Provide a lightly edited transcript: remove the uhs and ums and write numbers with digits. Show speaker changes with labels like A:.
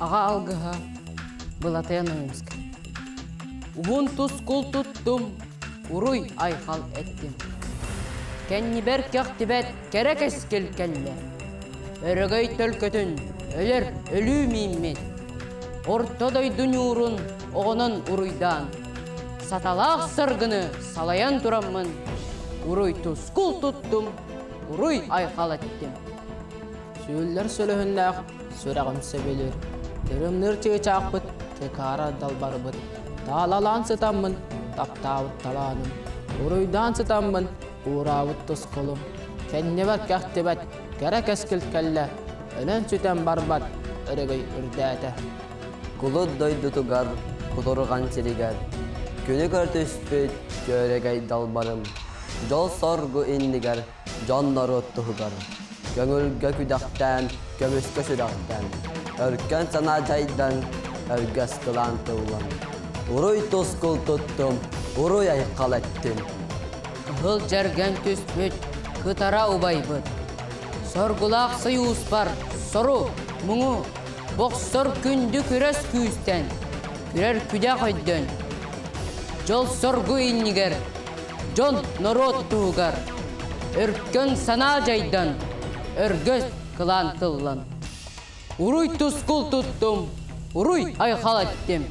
A: Аҕа алгыһа Былатыан Ойуунскай. Уһун тускул туттум, уруй-айхал эттим. Кэннибэр кэхтибэт кэрэ кэскил кэллэ. Өрөгөй төлкөтүн өлөр өлүү мииммит. Орто дойду ньуурун оҕонон уруйдаан, саталаах саргыны салайан тураммын, уруй тускул туттум, уруй-айхал эттим.
B: Сүүллэр сөлөһүннээх сүрэҕим сөбүлүүр, тырымныыр чыычаахпыт тыкаара далбарбыт, таалалаан сытаммын таптаабыт талааным, уруйдаан сытаммын уураабыт тускулум, кэннибэр кэхтибэт кэрэ кэскил кэллэ, өлөн-сүтэн барбат өрөгөй үрдээтэ.
C: Кулут дойдутугар, кутурҕан сиригэр, күнү көртүспүт күөрэгэй далбарым, дьол-соргу иннигэр дьон-норуот туһугар, көҥүлгэ күдэхтээн, көмүскэ сүрэхтэн, өркөн санаа дьайдан, өргөс кылаан тыллан. Уруй-тускул туттум, уруй-айхал эттим.
A: Кыһыл дьэргэн түспүт, кытара убайбыт. Соргулаах сойууспар сору, муҥу, бохсор күндү күрэс күүстэн, күрэр күдэх өйдөн. Дьол-соргу иннигэр Дьон норуот туһугар өркөн санаа дьайдан, өргөс кылаан тыллан. Уруй тускул туттум, уруй айхал эттим.